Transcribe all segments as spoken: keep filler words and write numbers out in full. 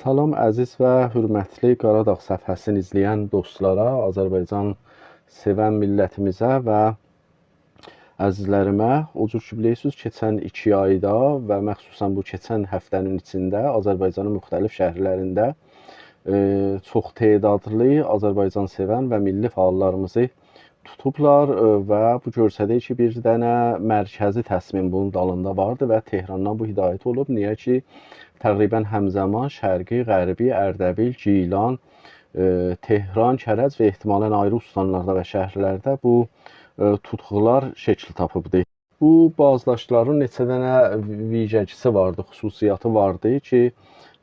سلام عزیز و حؤرمتلی قاراداغ صفحه‌سینی ایزله‌ین دوستلارا، آذربایجان سئون میللتیمیزه و عزیزلریمه. او جور کی، بیلیرسینیز، کئچن ایکی آیدا و مخصوصاً بو کئچن هفته‌نین ایچینده آذربایجانین مختلف شهرلرینده، ائ، چوخ تعدادلی آذربایجان سئون و میللی فعاللاریمیزی توتوبلار، ائ، و بو گؤستریر کی، بیر دنه مرکزی تصمیم بونون دالیندا واردی و تهراندان بو هدایت اولوب. نییه کی، تقریباً همزمان شرقی، غربی، اردبیل، گیلان، ائ، تهران، کرج و احتمالاً آیری استانلاردا و شهرلرده بو، ائ، توتقولار شکیل تاپیبدی. بو بازداشتلارین نئچه دنه ویژگی‌سی واردی، خصوصیتی واردی کی،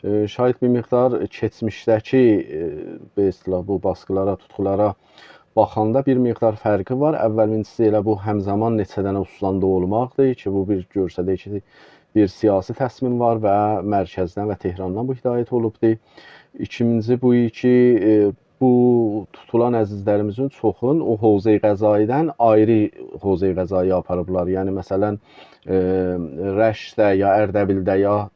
ائ، شاید بیر مقدار کئچمیشده‌کی، ائ، به اصطلاح بو باسقیلارا، توتقولارا باخاندا بیر مقدار فرقی وار. اوّلینجی‌سی ائله بو همزمان نئچه دنه استاندا اولماقدیر کی، بو بیر گؤستریر کی، بیر سیاسی تصمیم وار و مرکزدن و تهراندان بو هدایت اولوبدور. ایکینجی بو کی، ائ، بو توتولان عزیزلریمیزین چوخون او حوزه‌ی قضایی‌دن آیری حوزه‌ی قضایی‌یه آپاریبلار. یعنی، مثلاً، ائ، رشتده یا اردبیلده یا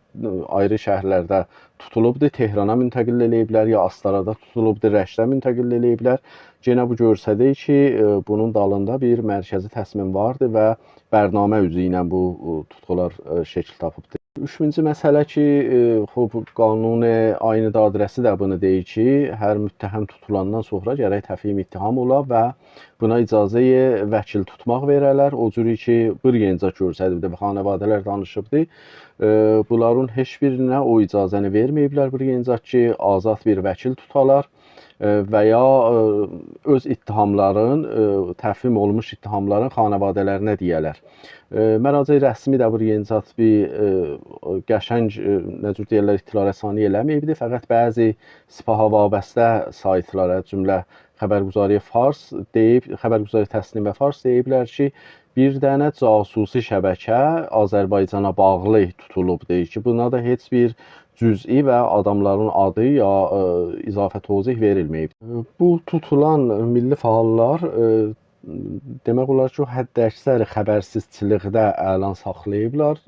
آیری شهرلرده توتولوبدور، تهرانا منتقل ائله‌ییبلر، یا آستارادا توتولوبدور، رشته منتقل ائله‌ییبلر. یئنه بو گؤستریر کی، ائ، بونون دالیندا بیر مرکزی تصمیم واردی و برنامه اوزو ایله بو، ائ، توتقولار، ائ، شکیل تاپیبدیر. اوچونجو مسئله کی، ائ، خوب، قانون عاینی دادرسی ده بونو دئییر کی، هر متهم توتولاندان سونرا گرک تفهیم اتهام اولا و بونا اجازه‌ی وکیل توتماق وئره‌لر. او جور کی، بیر یئنجا گؤرسدیبدی، خانواده‌لر دانیشیبدی. ائ، بونلارین هئچ بیرینه او اجازه‌نی وئرمه‌ییبلر بیر یئنجا کی، آزاد بیر وکیل توتالار، ائ، و یا، ائ، اؤز اتهاملارین، ائ، تفهیم اولموش اتهاملارین خانواده‌لرینه دئیه‌لر. ائ، مراجع رسمی ده بیر یئنجا بیر، ائ، قشنگ، ائ، نه جور دئیرلر، اطلاع‌رسانی ائله‌مه‌ییبدی. فقط بعضی سپاها وابسته سایتلارا، جمله خبرگزاری فارس دئییب، خبرگزاری تسنیم و فارس دئییبلر کی، بیر دنه جاسوسی شبکه آذربایجانا باغلی توتولوب، دئییر کی، بونا دا هئچ بیر جزئی و آداملارین آدی یا، ائ، اضافه توضیح وئریلمه‌ییب. بو توتولان میللی فعاللار، ائ، دئمک اولار کی، او حداکثر خبرسیزچیلیکده الان ساخلاییبلار.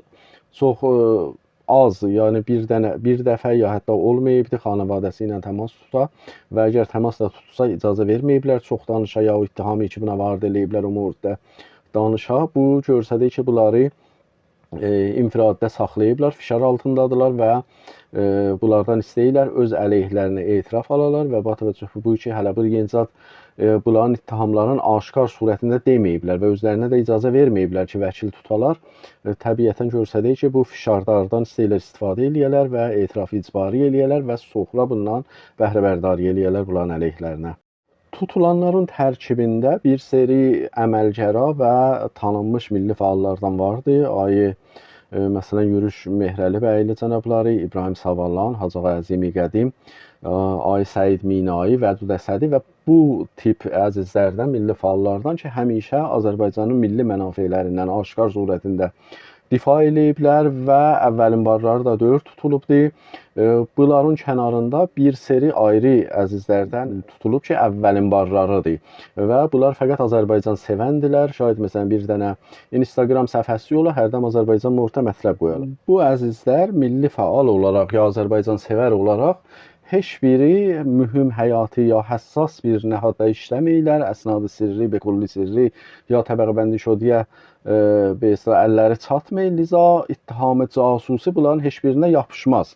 چوخ، ائ، آز، یعنی بیر دنه، بیر دفعه یا حتی اولماییبدی خانواده‌سی ایله تماس توتا و اگر تماس دا توتسا، اجازه وئرمه‌ییبلر چوخ دانیشا، یا او اتهامی کی، بونا وارد ائله‌ییبلر، او موردده دانیشا. بو گؤستریر کی، بونلاری، ائ، انفرادی‌ده ساخلاییبلار، فشار آلتیندادیرلار و، ائ، بونلاردان ایسته‌ییرلر اؤز علیه‌لرینه اعتراف آلالار و با توجه بو کی، هله بیر یئنجا، ائ، بونلارین اتهاملارین آشکار صورتینده دئمه‌ییبلر و اؤزلرینه ده اجازه وئرمه‌ییبلر کی، وکیل توتالار. ائ، طبیعتاً گؤستریر کی، بو فشارلاردان ایسته‌ییرلر استفاده ائله‌یه‌لر و اعتراف اجباری ائله‌یه‌لر و سونرا بوندان بهره‌برداری ائله‌یه‌لر بونلارین علیه‌لرینه. توتولانلارین ترکیبینده بیر سری عملگرا و تانینمیش میللی فعاللاردان واردی. آقای، ائ، مثلاً، یوروش مهرعلی بیگلی جنابلاری، ابراهیم ساوالان، حاجی آقا عظیم قدیم، ائ، آقای سعید مینایی، ودود اسدی و بو تیپ عزیزلردن، میللی فعاللاردان کی، همیشه آذربایجانین میللی منافعلریندن آشکار صورتینده دفاع ائله‌ییبلر و اولین بارلاری دا دؤرد توتولوبدور. ائ، بونلارین کناریندا بیر سری آیری عزیزلردن توتولوب کی، اولین بارلاریدیر و بونلار فقط آذربایجان سئوندیلر. شاید، مثلاً، بیر دنه اینستاگرام صفحه‌سی اولا، هردن آذربایجان مورتا مطلب قویالار. بو عزیزلر میللی فعال اولاراق یا آذربایجان سئور اولاراق هئچ بیری مهم، حیاتی یا حساس بیر نهاددا ایشله‌میرلر، اسناد سری، به کلی سری یا طبقه‌بندی شده‌یه، ائ، به اصطلاح، اللری چاتمیر. لذا اتهام جاسوسی بونلارین هئچ بیرینه یاپیشماز.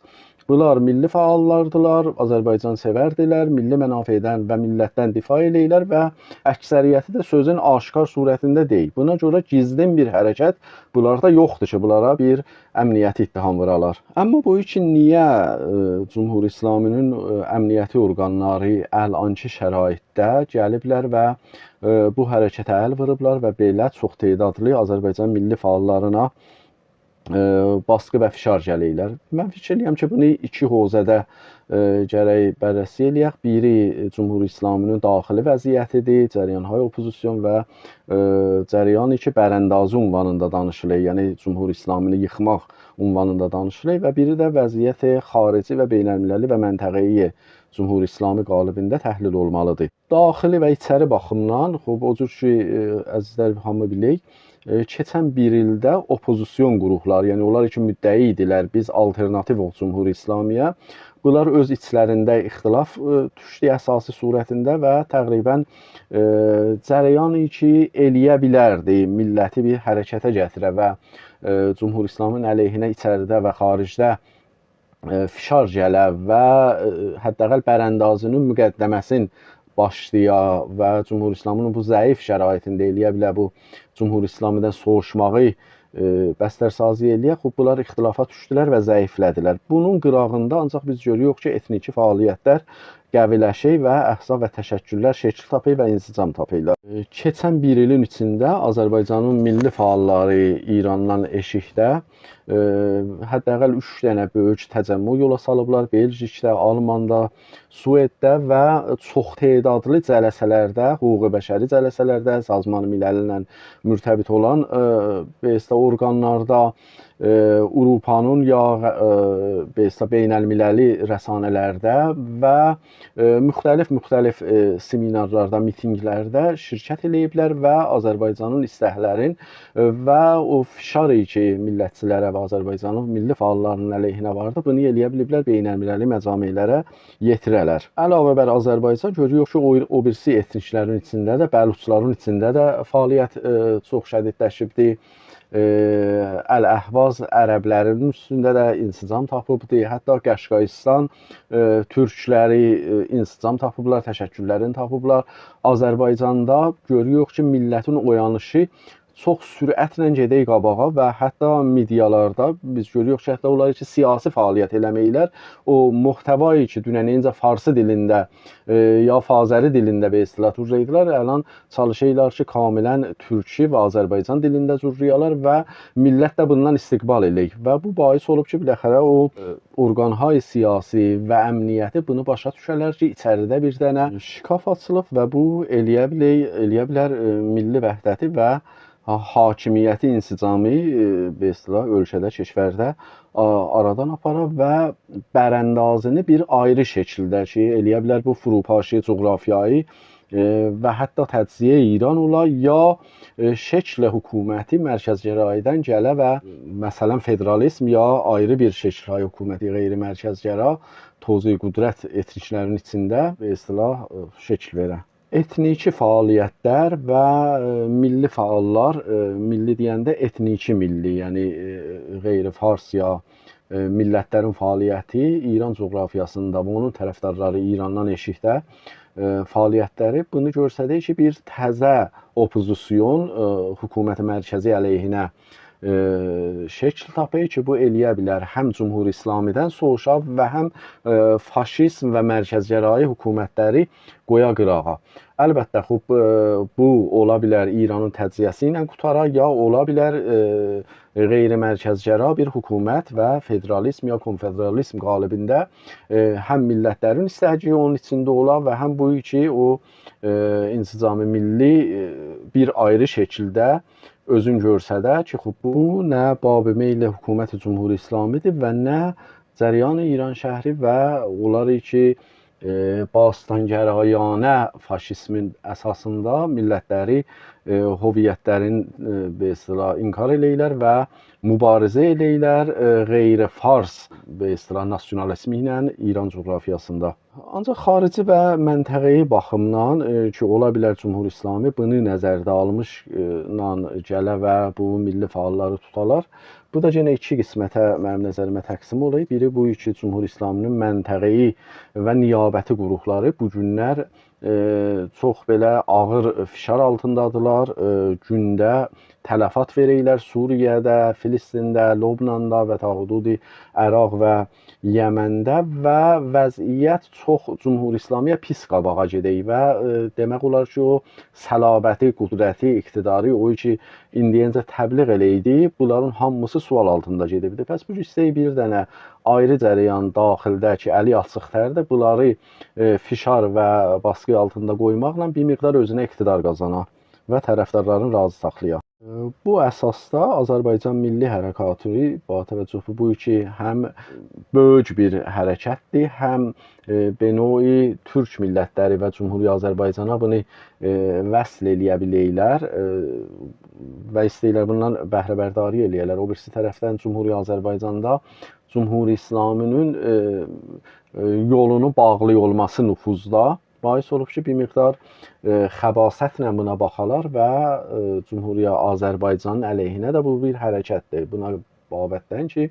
بونلار میللی فعاللاردیلار، آذربایجان سئوردیلر، میللی منافعدن و میللتدن دفاع ائله‌ییرلر و اکثریتی ده سؤزون آشکار صورتینده دئییل. بونا گؤره گیزلین بیر حرکت بونلاردا یوخدور کی، بونلارا بیر امنیتی اتهام وورالار. اما بو کی، نییه، ائ، جمهوری اسلامی‌نین، ائ، امنیتی اورقانلاری الانکی شرایطده گلیبلر و، ائ، بو حرکته ال ووروبلار و بئله چوخ تعدادلی آذربایجان میللی فعاللارینا، ائ، باسقی و فشار گلیرلر؟ من فیکیر ائله‌ییرم کی، بونو ایکی حوزه‌ده، ائ، گرک بررسی ائله‌یک. بیری، ائ، جمهوری اسلامی‌نین داخلی وضعیتیدیر، جریان‌های اپوزیسیون و، ائ، جریانی کی، براندازی عنوانیندا دانیشیلیر، یعنی جمهوری اسلامی‌نی ییخماق عنوانیندا دانیشیلیر و بیری ده وضعیت خارجی و بین‌المللی و منطقه‌ای جمهوری اسلامی قالبینده تحلیل اولمالیدیر. داخلی و ایچری باخیمدان، خوب، او جور کی، ائ، عزیزلر، هامی بیلیر، ائ، کئچن بیر ایلده اوپوزیسیون قوروپلاری، یعنی اونلار کی مدعی ایدیلر، بیز آلترناتیووق جمهوری اسلامی‌یه، بونلار اؤز ایچلرینده اختلاف، ائ، دوشدو اساسی صورتینده و تقریباً، ائ، جریانی کی ائلیه بیلردی میللتی بیر حرکته گتیره و، ائ، جمهوری اسلامی‌نین علیهینه ایچریده و خاریجده ائ، فشار گله و، ائ، حداقل براندازی‌نین مقدمه‌سین باشلایا و جمهوری اسلامی‌نین بو ضعیف شرایطینده ائلیه بیله بو جمهوری اسلامی‌دن سوووشماغی، ائ، بسترسازی ائلیه، خوب، بونلار اختلافا دوشدولر و ضعیفله‌دیلر. بونون قیراغیندا آنجاق بیز گؤروروک کی ائتنیکی فعالیت‌لر قوی‌لشیر و احزاب و تشکل‌لر شکیل تاپیر و انسجام تاپیرلار. ائ، کئچن بیر ایلین ایچینده آذربایجانین میللی فعال‌لاری ایراندان ائشیکده ائ، حداقل اوچ دنه بؤیوک تجمع یولا سالیبلار. بلژیکده، آلماندا، سوئدده و چوخ‌تعدادلی جلسه‌لرده، حقوق بشری جلسه‌لرده، سازمان ملل ایله مرتبط اولان، ائ، به اصطلاح اورقانلاردا، ائ، آوروپانین یا، ائ، به اصطلاح بین‌المللی رسانه‌لرده و ائ، مختلف مختلف، ائ، سمینارلاردا، میتینگ‌لرده شرکت ائله‌ییبلر و آذربایجانین ایستک‌لرین، ائ، و او فشار کی میللتچی‌لره و آذربایجانین میللی فعال‌لاری‌نین علیهینه واردی، بونو ائلیه بیلیبلر بین‌المللی مجامع‌لره یئتیره‌لر. علاوه بر آذربایجان، گؤروروک کی او، او بیریسی ائتنیک‌لرین ایچینده ده، بلوچ‌لارین ایچینده ده فعالیت، ائ، چوخ شدیدلشیبدی. ائ، الاحواز عرب‌لرین اوستونده ده انسجام تاپیبدی. حتی قشقاییستان، ائ، تورک‌لری، ائ، انسجام تاپیبلار، تشکل‌لرینی تاپیبلار. آذربایجاندا گؤروروک کی میللتین اویانیشی چوخ سرعتله گئدیر قاباغا و حتی مئدیالاردا بیز گؤروروک کی حتی اونلار کی سیاسی فعالیت ائله‌میرلر، او محتوایی کی دونن نئجه فارسی دیلینده، ائ، یا آذری دیلینده به اصطلاح توجور ائدیلر، الان چالیشیرلار کی کاملاً تورکی و آذربایجان دیلینده جورلویالار و میللت ده بوندان استقبال ائله‌ییر. و بو باعث اولوب کی بالاخره او، ائ، اورقان‌های سیاسی و امنیتی بونو باشا دوشه‌لر کی ایچریده بیر دنه شکاف آچیلیب و بو ائلیه بیلر، ائلیه بیلر، ائ، میللی وحدتی و حا-، حاکمیتی، انسجامی، ائ، به اصطلاح اؤلکه‌ده، کشورده، آ، آرادان آپارا و براندازی‌نی بیر آیری شکیلده کی ائلیه بیلر بو فروپاشی جغرافیایی، ائ، و حتی تجزیه‌ی ایران اولا، یا، ائ، شکل حکومتی مرکزگرایی‌دن گله و مثلاً فدرالیسم یا آیری بیر شکل‌های حکومتی غیر مرکزگرا، توزیع قدرت ائتنیک‌لرین ایچینده به اصطلاح، ائ، شکل وئره. ائتنیکی فعالیت‌لر و، ائ، میللی فعال‌لار، ائ، میللی دئینده ائتنیکی میللی، یعنی، ائ، غیر فارس یا، ائ، میللت‌لرین فعالیتی ایران جغرافیاسیندا و اونون طرفدارلاری ایراندان ائشیکده، ائ، فعالیت‌لری بونو گؤستریر کی بیر تزه اوپوزیسیون، ائ، حکومت مرکزی علیهینه، ائ، شکل تاپیر کی بو ائلیه بیلر هم جمهوری اسلامی‌دن سوووشا و هم، ائ، فاشیسم و مرکزگرایی حکومت‌لری قویا قیراغا. البته، خوب، ائ، بو اولا بیلر ایرانین تجزیه‌سی ایله قوتارا، یا اولا بیلر، ائ، غیر مرکزگرا بیر حکومت و فدرالیسم یا کنفدرالیسم قالبینده، ائ، هم میللت‌لرین ایسته‌یی اونون ایچینده اولا و هم بو کی او، ائ، انسجام میللی، ائ، بیر آیری شکیلده اؤزون گؤستره کی خوب، بو نه باب میل حکومت جمهوری اسلامی‌دیر و نه جریان ایرانشهری و اونلار کی، ائ، باستان‌گرایانه فاشیسمین اساسیندا میللت‌لری، ائ، هویت‌لرین، ائ، به اصطلاح انکار ائله‌ییرلر و مبارزه ائله‌ییرلر، ائ، غیر فارس، به اصطلاح، ناسیونالیسمی ایله ایران جغرافیاسیندا. آنجاق خارجی و منطقه‌ای باخیمدان، ائ، کی اولا بیلر جمهوری اسلامی بونو نظرده آلمیش، ائ، نان گله و بو میللی فعال‌لاری توتالار. بو دا یئنه ایکی قسمته منیم نظریمه تقسیم اولور. بیری بو کی جمهوری اسلامی‌نین منطقه‌ای و نیابتی قوروملاری بو گونلر، ائ، چوخ بئله آغیر فشار آلتیندادیلار. ائ، گونده تلفات وئریرلر سوریه‌ده، فلسطینده، لبناندا و تا حدود عراق و یمنده و وضعیت چوخ جمهوری اسلامی‌یه پیس قاباغا گئدیر و، ائ، دئمک اولار کی او صلابتی، قدرتی، اقتداری، او کی ایندیه‌جه تبلیغ ائله‌ییردی، بونلارین هامیسی سؤال آلتیندا گئدیبدی. پس بو ایسته‌ییر بیر دنه آیری جریان داخیلده کی الی آچیق تردی، بونلاری، ائ، فشار و باسقی آلتیندا قویماقلا بیر مقدار اؤزونه اقتدار قازانا و طرفدارلارین راضی ساخلایا. بو اساسدا آذربایجان میللی حرکاتی، با توجه بو کی، هم بؤیوک بیر حرکتدیر، هم، ائ، به نوعی تورک میللتلری و جمهوری آذربایجانا بونو، ائ، وصل ائله‌یه بیله‌ییرلر، ائ، و ایسته‌ییرلر بوندان بهره‌برداری ائله‌یه‌لر. او بیریسی طرفدن جمهوری آذربایجاندا جمهوری اسلامی‌نین، ائ، ائ، یولونو باغلی اولماسی نفوذدا باعث اولوب کی، بیر مقدار، ائ، خباثتله بونا باخالار و، ائ، جمهوری آذربایجانین علیهینه ده بو بیر حرکتدیر. بونا بابتدن کی،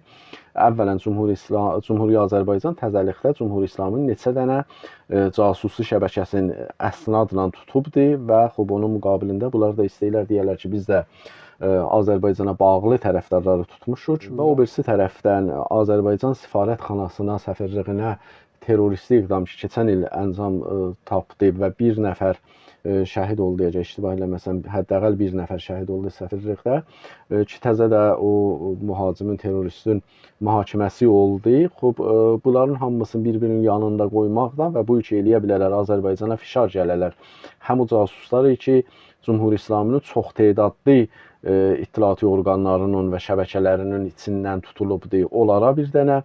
اولاً جمهوری اسلا-، جمهوری آذربایجان تزه‌لیکده جمهوری اسلامی‌نین نئچه دنه، ائ، جاسوسی شبکه‌سینی اسنادلا توتوبدو و خوب، اونون مقابلینده بونلار دا ایسته‌ییرلر، دئیه‌لر کی، بیز ده، ائ، آذربایجانا باغلی طرفدارلاری توتموشوق و او بیریسی طرفدن آذربایجان سفارتخاناسینا، سفیرلیگینه تروریستی اقدام کی، کئچن ایل انجام، ائ، تاپدی و بیر نفر، ائ، شهید اولدو، اگر اشتباه ائله‌مه‌سم، حداقل بیر نفر شهید اولدو سفیرلیکده، ائ، کی، تزه ده او مهاجمین، تروریستین محاکمه‌سی اولدو. خوب، ائ، بونلارین هامیسینی بیر-بیرینین یانیندا قویماقلا و بو کی، ائلیه بیلرلر آذربایجانا فشار گله‌لر. هم او جاسوسلار کی، جمهوری اسلامی‌نین چوخ تعدادلی، ائ، اطلاعاتی اورقانلاری‌نین و شبکه‌لری‌نین ایچیندن توتولوبدو، اونلارا بیر دنه،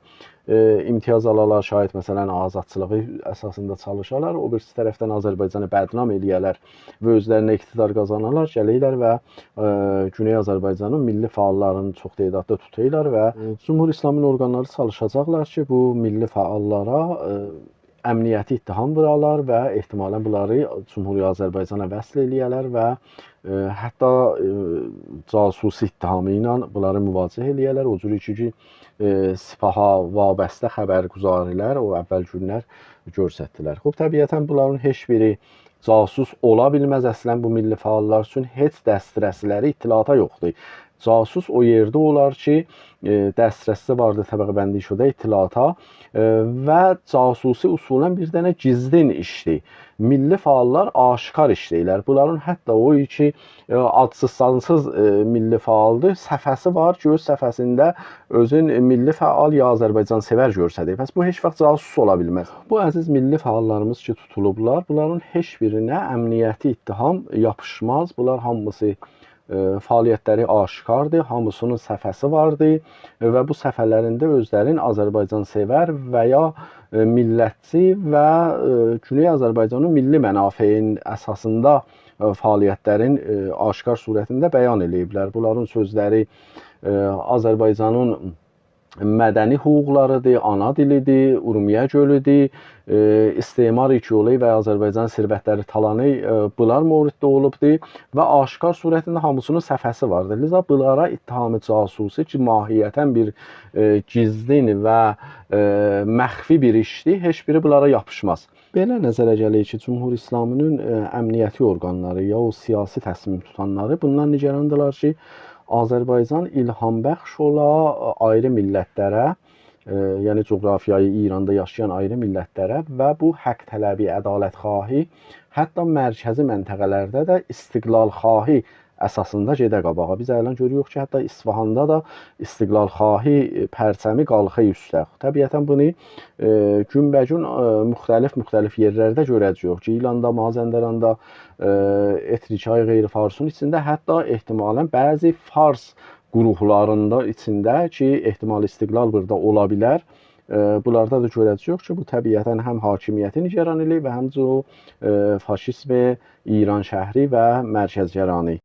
ائ، امتیاز آلالار، شاید، مثلاً، آزادچیلیغی اساسیندا چالیشالار، او بیریسی طرفدن آذربایجانی بدنام ائلیه‌لر و اؤزلرینه اقتدار قازانالار، گلیرلر و، ائ، گونئی آذربایجانین میللی فعاللارینی چوخ تعداددا توتورلار و، ائ، جمهوری اسلامی‌نین اورقانلاری چالیشاجاقلار کی، بو میللی فعاللارا، ائ، امنیتی اتهام وورالار و احتمالاً بونلاری جمهوری آذربایجانا وصل ائلیه‌لر و، ائ، حتی، ائ، جاسوسی اتهامی ایله بونلاری مواجه ائلیه‌لر. او جور کی، ائ، سپاها وابسته خبرگزاری‌لر او اول گونلر گؤستردیلر. خوب، طبیعتاً بونلارین هئچ بیری جاسوس اولا بیلمز اصلاً بو میللی فعاللار، چون هئچ دسترسی‌لری اطلاعاتا یوخدور. جاسوس او یئرده اولار کی، ائ، دسترسی واردی طبقه‌بندی شده اطلاعاتا، ائ، و جاسوسی اصولاً بیر دنه گیزلین ایشدیر. میللی فعاللار آشکار ایشله‌ییرلر. بونلارین حتی او کی، ائ، آدسیز سانسیز، ائ، میللی فعالدیر، صفحه‌سی وار کی، اؤز صفحه‌سینده اؤزون میللی فعال یا آذربایجان‌سئور گؤرسدیر. پس بو هئچ واخت جاسوس اولا بیلمز. بو عزیز میللی فعاللاریمیز کی، توتولوبلار، بونلارین هئچ بیرینه امنیتی اتهام یاپیشماز. بونلار هامیسی، ائ، فعالیت‌لری آشکاردیر، هامیسی‌نین صفحه‌سی واردیر، ائ، و بو صفحه‌لرینده اؤزلرین آذربایجان‌سئور و یا، ائ، میللتچی و، ائ، گونئی آذربایجانین میللی منافعین اساسیندا، ائ، فعالیت‌لرین، ائ، آشکار صورتینده بیان ائله‌ییبلر. بونلارین سؤزلری، ائ، آذربایجانین مدنی حقوقلاری‌دیر، آنا دیلی‌دیر، اورمیه گؤلودور، ائ، استعمار ایلک یولو و آذربایجان ثروت‌لری تالانی، ائ، بونلار مورددا اولوبدور و آشکار صورتینده هامیسی‌نین صفحه‌سی واردیر. لذا بونلارا اتهام جاسوسی کی، ماهیتاً بیر، ائ، گیزلین و، ائ، مخفی بیر ایشدیر، هئچ بیری بونلارا یاپیشماز. بئله نظره گلیر کی، جمهوری اسلامی‌نین، ائ، امنیتی اورقانلاری یا او سیاسی تصمیم توتانلاری بوندان نگراندیرلار کی، آذربایجان الهام‌بخش اولا، ائ، آیری میللت‌لره، ائ، یعنی جغرافیای ایراندا یاشایان آیری میللت‌لره و بو حق‌طلبی، عدالت‌خواهی، حتی مرکزی منطقه‌لرده ده استقلال‌خواهی اساسیندا گئده قاباغا. بیز الان گؤروروک کی، حتی اصفهاندا دا استقلال‌خواهی پرچمی قالخیر اوسته. طبیعتاً بونو، ائ، گون‌به‌گون، ائ، مختلف مختلف یئرلرده گؤره‌جه‌ییک. گیلاندا، مازندراندا، ائ، اتنیک‌های غیرفارسین ایچینده، حتی احتمالاً بعضی فارس گروهلاریندا ایچینده کی، احتمال استقلال بورادا اولا بیلر. ائ، بونلاردا دا گؤره‌جه‌ییک کی، بو طبیعتاً هم حاکمیتی نگران ائله‌ییر و هم ده او، ائ، فاشیزم ایرانشهری و مرکزگرانی.